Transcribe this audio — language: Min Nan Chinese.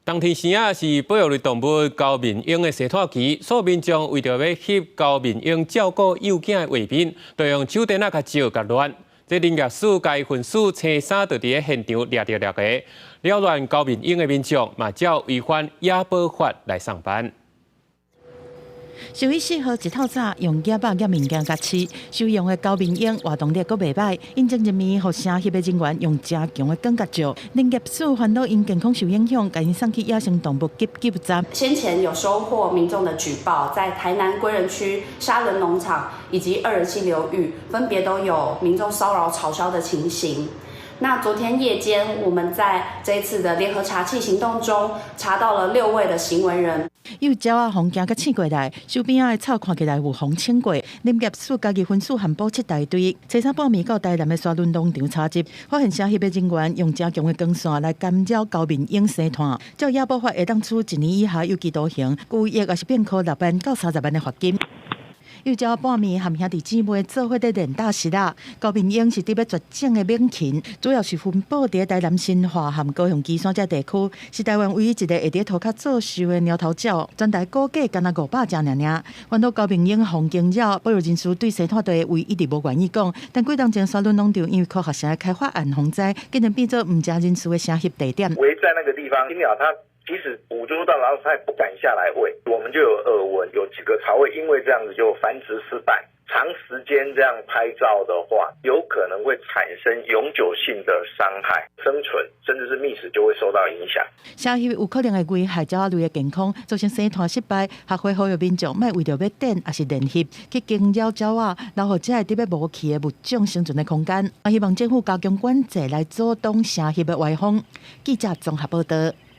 當天生仔是保育類動物高面鷹的生湠期，所以民眾為著欲翕高面鷹照顧幼囝的畫面，就用手電仔共照共亂。這林業署共分署青衫就佇咧現場掠著掠個，擾亂高面鷹的民眾嘛，照違反野保法來送辦。獸醫4號一透早用夾仔夾物件共飼，收容的高面鷹活動力閣袂䆀，應徵人員予城翕的人員用誠強的光共照，林業署煩惱𪜶健康受影響，共𪜶送去野生動物急救站。先前有收獲民眾的舉報，在台南歸仁區沙崙農場以及二仁溪流域，分別都有民眾騷擾吵囂的情形。那昨天夜間，我們在這一次的聯合查緝行動中，查到了六位的行為人。有鳥仔予驚共醒過來，樹邊仔的草看起來有予清過。林業署嘉義分署和保七大隊，初三半暝到台南的沙崙農場查緝，發現城翕的人員用誠強的光線來干擾高面鷹生湠，照野保法會當處一年以下有期徒刑，拘役抑是變科6萬到30萬的罰金。幼鳥半暝和兄弟姊妹做伙佇練膽石仔，高面鷹是佇欲絕種的猛禽，主要是分布佇台南新化和高雄旗山這地區，是台灣唯一一个會佇塗跤做岫的貓頭鳥。全台估計干焦500隻爾爾。煩惱高面鷹予驚擾，保育人士對生湠地位一直無願意講。但幾冬前沙崙農場因為科學城的開發案洪災，竟然變做毋正人士的城翕地點。圍在那個地方，鳥它即使捕捉到老鼠，它也不敢下來餵。我們就有耳聞，有幾個巢位因為這樣子就繁殖失敗。長時間這樣拍照的話，有可能會產生永久性的傷害，生存甚至是覓食就會受到影響。城翕有可能會危害鳥仔類的健康，造成生湠失敗。學會呼籲民眾莫為著欲電抑是練翕去驚擾鳥仔，留予這个佇欲無去的物種生存的空間。希望政府加強管制來阻擋城翕的歪風。記者綜合報道。